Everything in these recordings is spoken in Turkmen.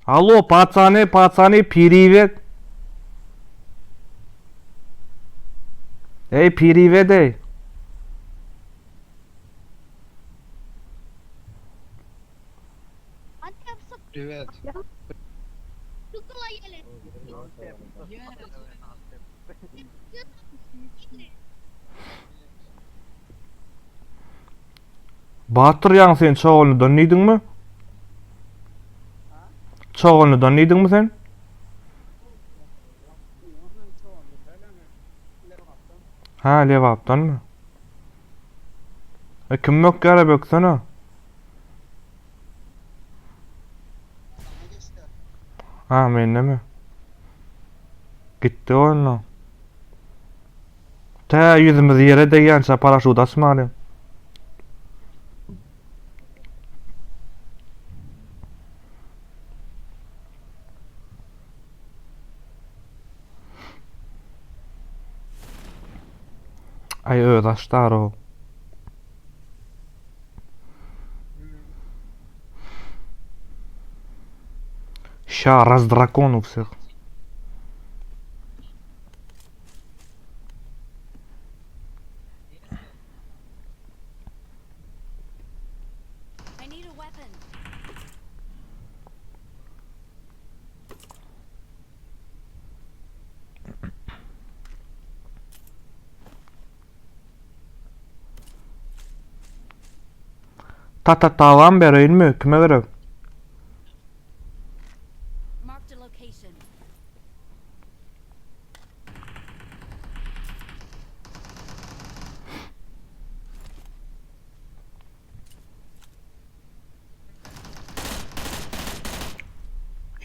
Alo, patsany, patsany, piriwet. Ey, piriwet ey. Privet. Batyr ýaňy sen Çoganlydan diýdiňmi? Çoganlydan diýdiňmi sen? Ha, Lebapdanmy? E kim bökýär-e böksene. Ha, mendemi? Gitdi onda. Tä ýüzümiz ýere degýänçä paraşut açmaly. Aý özi açdar-ow. Ща раздракону всех. I need a weapon. Tata tavan bereýinmi? Kime gerek? Marked a location.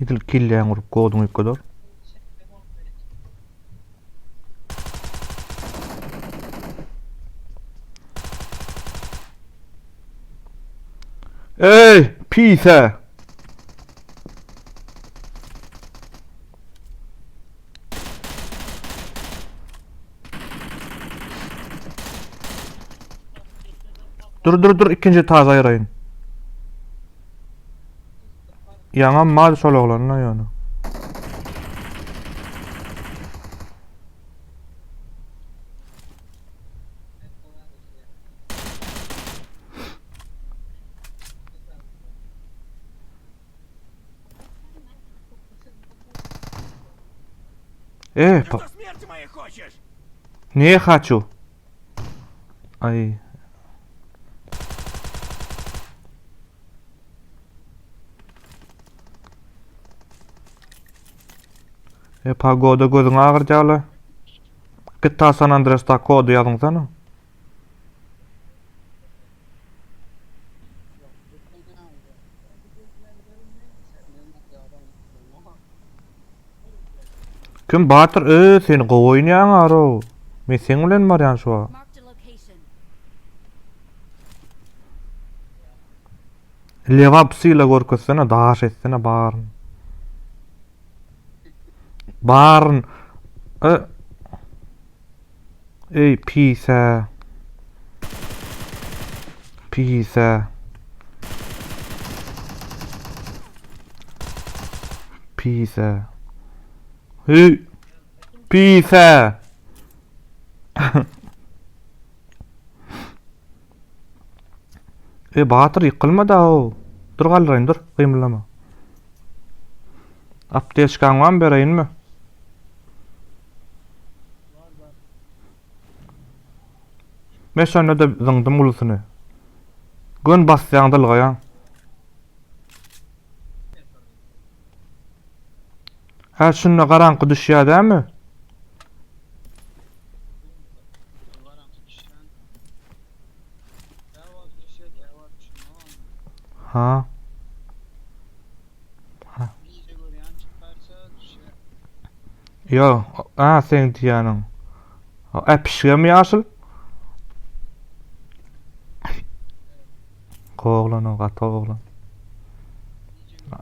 Edil kelläňi urup koduň üýtgeder. Ey, pise! Dur dur dur ikinji etaža aýyraýyn. Ýaňam mal şol oglanla ýöne. E, Ты что, смерти моей хочешь? Ne haçu? Ay. E pagoda gözüň agyrjaly. Git ta San Andreasda kody ýazyňsana. Kim Batyr ö sen gowy oýnaýaň arow. Men seň bilen barýan şu wagt. Marked a location. Lebap syla görkezsene daş etsene baryn. Baryn. E. Ey pise. Pise. Pise. Hey. Pise. E Batyr ýykylma da o. Dur galdyraýyn dur, gymyldama. Apteçkaň barmy bereýinmi? Men şonda-da zyňdym ulusyny. Gön basýaň dylgaýaň. Hä şunda garaňky düşýär dämi? Ha. Ha. Ýo, a seň diýýäniň. Äpişgemi ýaşyl? Gowy oglan o, gaty gowy oglan.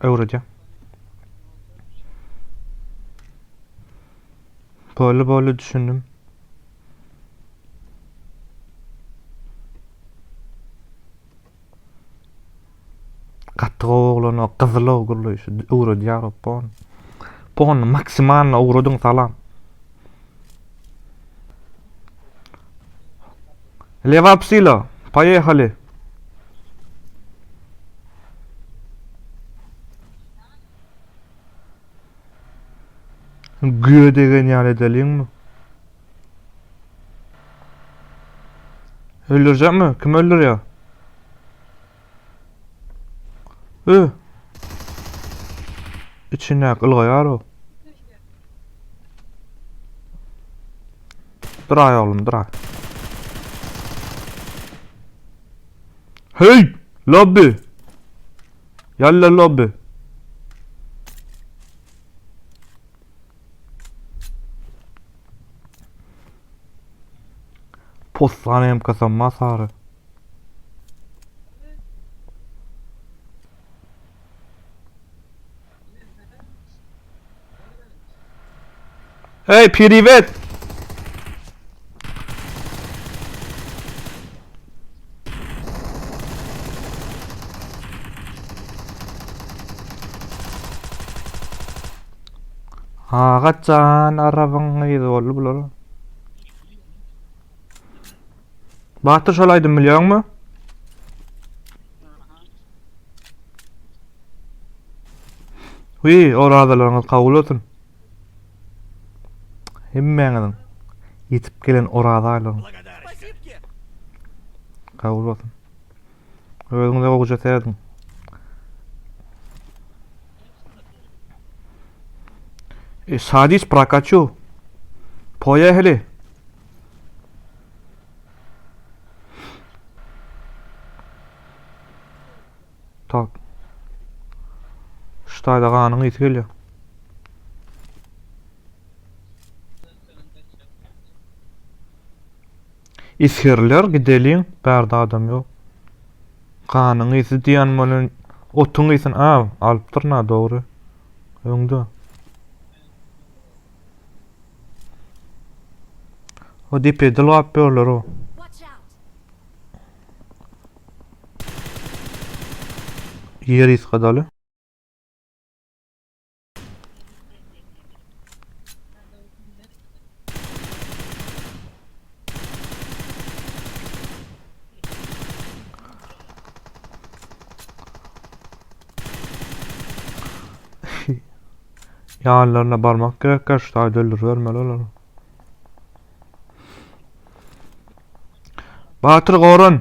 Öwredýär. Boldy, boldy, düşündim. Gaty gowy oglan. Oglana gyzyl gürleýşi öwredýär o pon. Pon maksimalno ugradyň salam. Lewa psila, poýehali. Güýe degen ýaly edeliňmi? Öldürjekmi? Kim öldürýär? Ö. İçindäki ylgaýar o. Duraý oglum, duraý. Hey, lobby. Ýalla lobby. Poslan hem kasam sary. Hey, privet! Agaçjan arabyň gyzy boldy bular. Batyr şol aýdym bilýäňmi? Wiý, orazalaryňyz kabul bolsun. Hemmäňiziň ýetip gelen oraza aýlaryň kabul bolsun. Özüňize gowuja serediň. E, sadis prakaçu. Poýehli. Tak. Şu taýda ganyň ysy gelýär. Esgerler gideliň, bärde adam ýok. Ganyň ysy diýen bolan otuň ysyny a alypdyr na dogry. Öňde. O depede lap ýörler o. Ýer ysgadaly. Ýanlaryna barmak gerek şu taýda öldüribermeli olary. Batyr goran.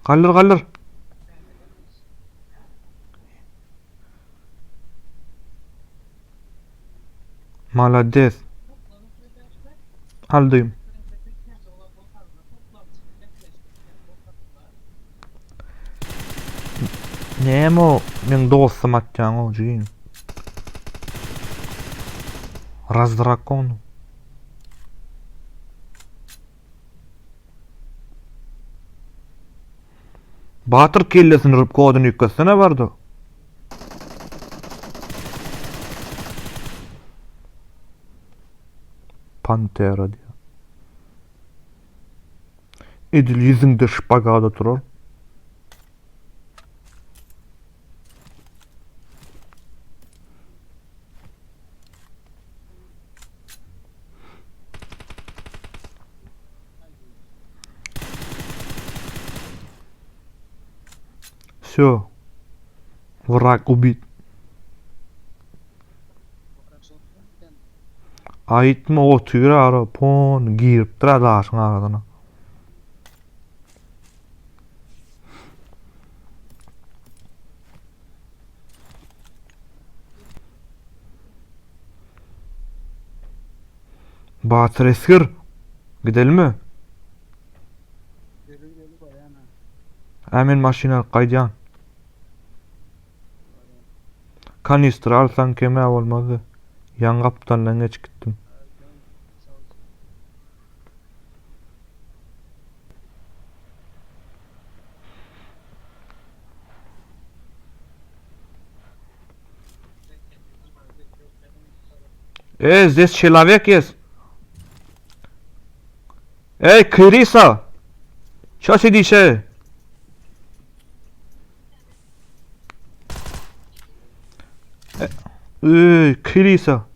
Galdyr galdyr. Malades. Aldym. Näme o? Meň dostum atýaň o jigim. Razdrakon. Batyr kellesini urup koduny ýükgetsene bardy. Pantera diýýär. Edil ýüzüňde şpagat oturar. Все. Враг убит. Aýtma otyr ara pon giripdir daşyň arasyna. Batyr esgir. Gidelimi? Geli gideli barýan ha. Hä men maşyn alyp gaýdýan. Kanistr alsaň kemä bolmazdy. Ýaňy gapdaldan geçip gitdim. Ey, здесь человек есть. Ey, Кириса! Şo sidişe. Öý, kilisa.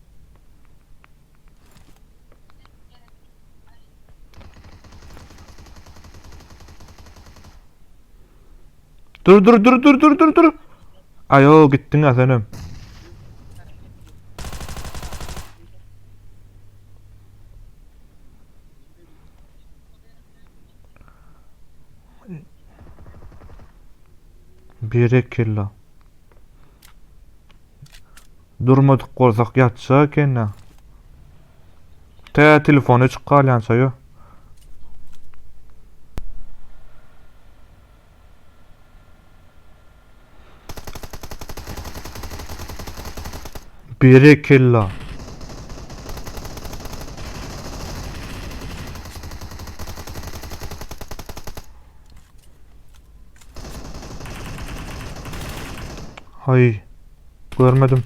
Dur dur dur dur dur dur dur. Ayo gitdiň ha senem. Berekella. Durmadyk bolsak ýatsa ekeni. Tä telefon öçük galýança ýo. Berekella. Hay. Görmedim.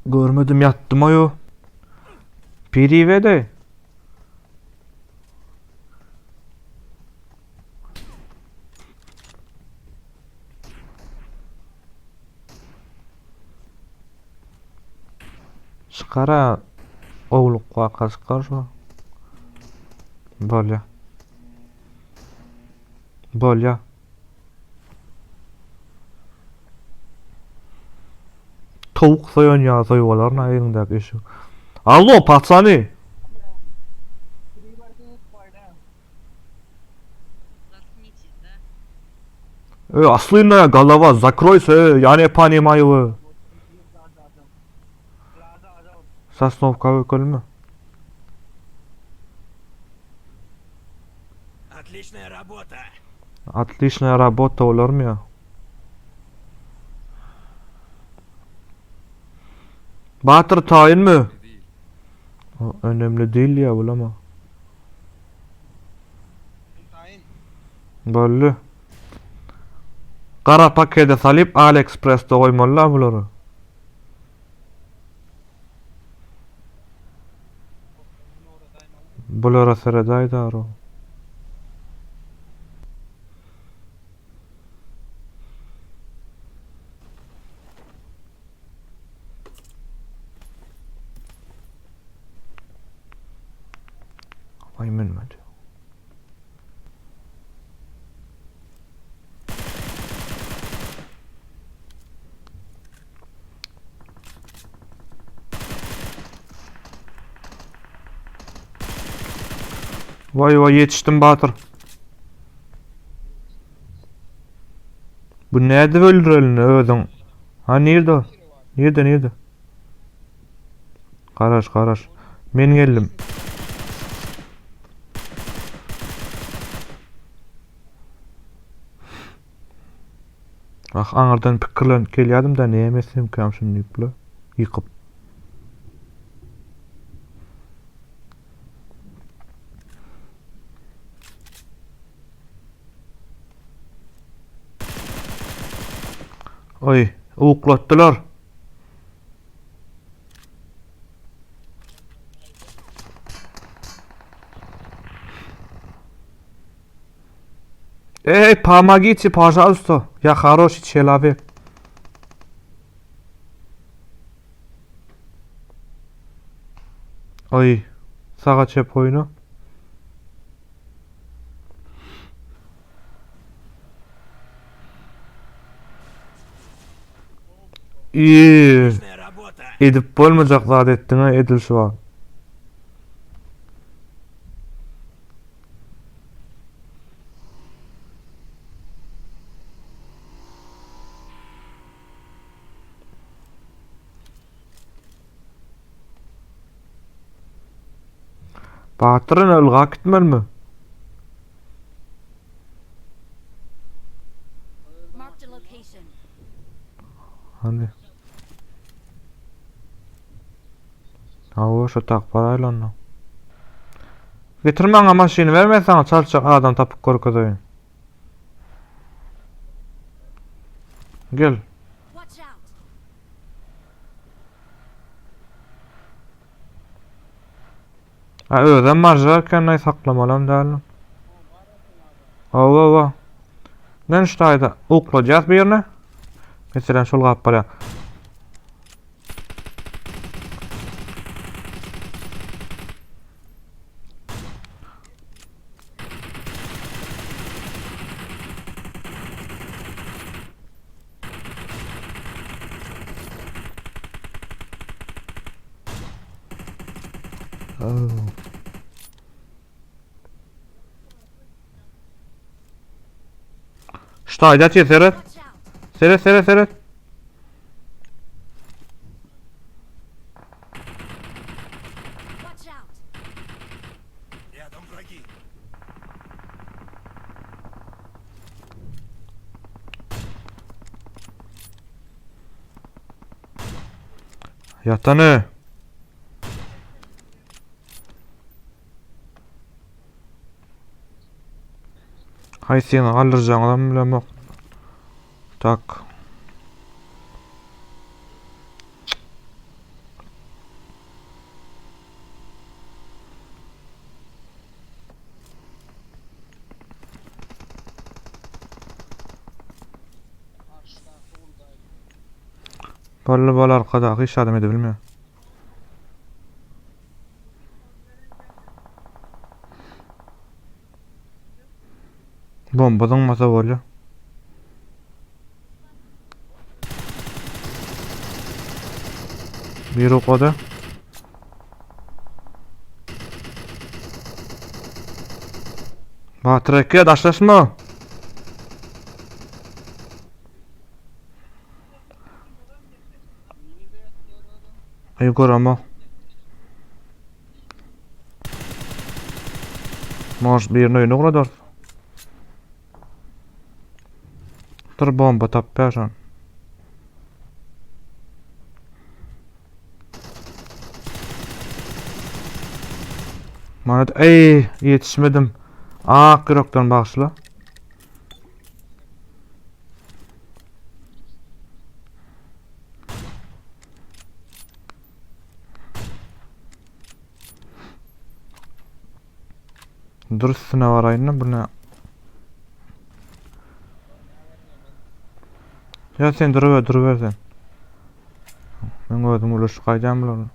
Görmedim ýatdym aýo. Pirivede. Çykara gowluk waka çykar şu. Bolýa. Bolýa. Towuk soýan ýaly soýup alaryn ha eliňdäki eşegi. Allo, patsany! Ey, aslynda golova zakroysa, ey, я не понимаю. Sosnovka ökelmi? Отличная работа. Отличная работа bolarmy ýa? Batyr taýynmy? O önemli değil ya bulama. Taýyn. Boldy. Gara pakete salyp AliExpressde goýmaly-la bulary. Bulara seredäý daro. Aý münmedi. Waý waý ýetişdim Batyr. Bu nädip öldürelini özüň? Ha nirde o? Nirde nirde? Garaş garaş. Men geldim. Ah aňyrdan pikirlenip gelýärdim-dä näme etsemkäm şuny diýip-le. Ýykyp. Oý, uklatdylar. Ey, помогите, пожалуйста. Я хороший человек. Oý, saga çep oýna. Iýii. Отличная работа. Edip bolmajak zat etdiň-ä edil şu wagt. Batyr ine ylgap gitmelimi? Marked a location. Hany. Hawa şo tak baraýly onda. Getir maňa maşyny ber men saňa çaltjak adam tapyp görkezeýin. Gel. Watch out. Ha özem barjak eken aý saklamalam däldim. Hawa hawa. Men şu taýda ukladýas birine. Meselem şol gap barýar. Oh. Şu taýda atyr seret. Watch out! Seret seret seret. Watch out! Рядом враги. Ýatany. Haýsyny galdyrjagyňyzam bilemok. Tak. Boldy bol arkadaky hiç adam edebilmiyor. Bomba zyňmasa bolýar. Bir okady. Batyr eke daşlaşma. Aý göremok. Может birini öýüne ugradarys. Dur bomba tapýar şon. Mana ey ýetişmedim. Ak ýürekden bagyşla. Dur üstüne baraýyn bu ne? Ya sen duruver duruver sen. Men özüm ulaşyp gaýdýan bulara.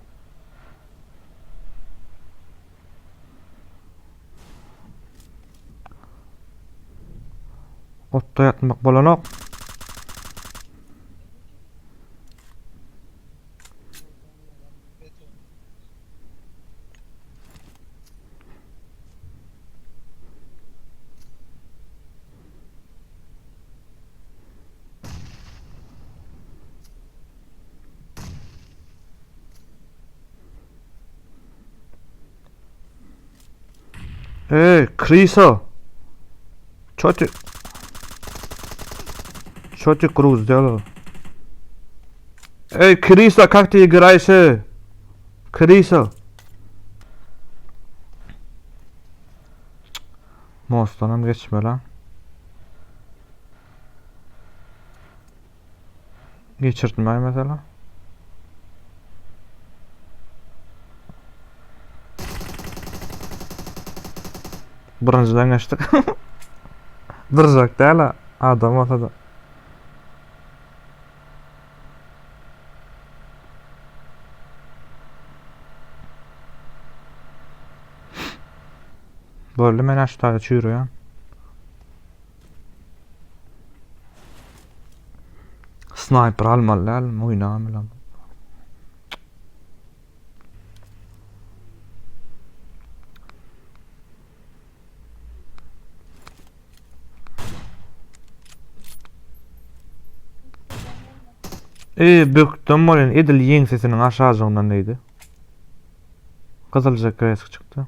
Otda ýatmak bolanok. Ey, Krisa. Ço ty... Ço ty kruh сделал? Ey, Krisa, как ты играешь? э? Krisa. Mostdanam geçmeli ha. Geçirtmeý mesela. Birinjiden geçdik. Durjak däl adam bolsa-da. Boldy men şu taýda çüýreýän. Sniper almaly däl, oýnam bilen. E, bökdem bolýan edil ýeňsesiniň aşajygyndan diýdi. Gyzylja kresk çykdy.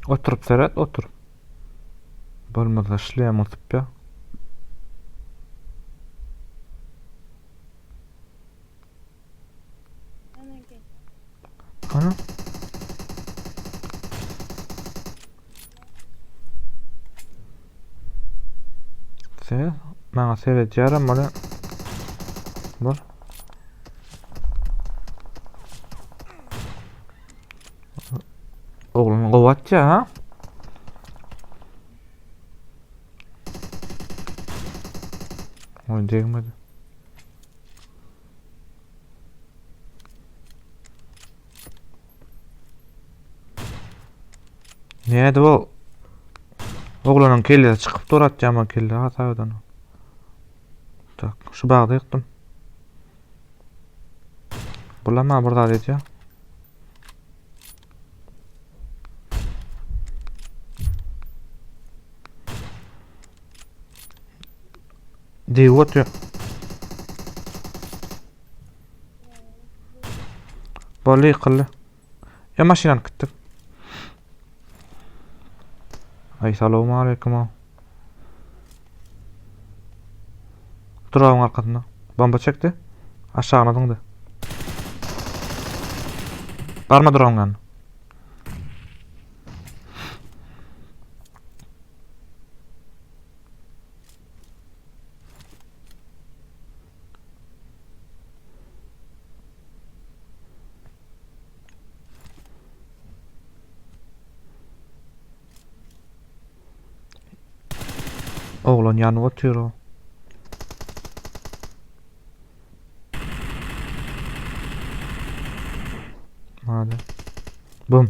Oturyp seret, otur. Bolmasa şlem otup ýa. Ana. Se, maňa seredýärem bolýa. Bol. Oglan gowy atýar ha. Oý degmedi. Näde bu? Oglanyň kellesi çykyp dur atýar kelle hasap eden. Tak, şu bagda ýykdym. Bular bir zat edýär. Degip otyr. Boldy ýykyldy. Ya maşyn alyp gitdik. Ay salam aleyküm. Duragyň arkasynda. Bomba çekdi. Aşagyna zyňdy. Barma duragyň ýanyna. Oglan ýanyp otyr o. Hadi. Bum.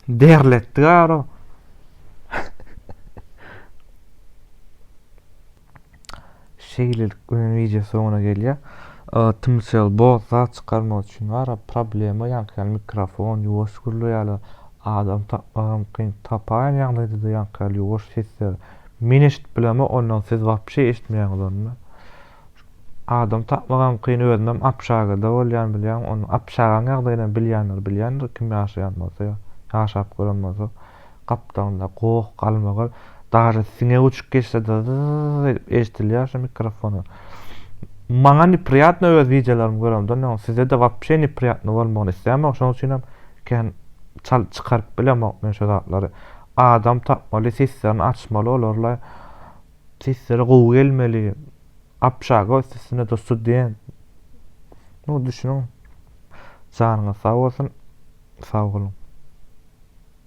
Derletdi garo. Şeýlelik bilen wideo soňuna gelýär. Tmcell bot zat çykarmak üçin bar problema ýaňky ýaly mikrofon ýuwaş gürleýärler. Adam tapmagam kyn. Tapaýan ýagdaýda-da ýaňky ýaly ýuwaş sesler. Men eşidip bilemok ondan siz wapşe eşitmeýäňiz onda. Adam tapmagam kyn özümem apşagada bolýan bilýäň ony apşagaň ýagdaýynam bilýänler bilýändir kim ýaşaýan bolsa ýa ýaşap gören bolsa gapdalynda goh galmagal daže siňek uçup geçsede zyzz edip eşdilýär şu mikrofona maňa nepriýatno öz wideolarym göremde ondan sizede wapşe nepriýatno bolmagyny islämok şonuň üçinem kän çal çykaryp bilemok men şu zatlary adam tapmaly seslerini açmaly olarla sesleri gowy gelmeli Obşaga üstesine-de student. Nu düşüniň. Janyňyz sag bolsun. Sag boluň.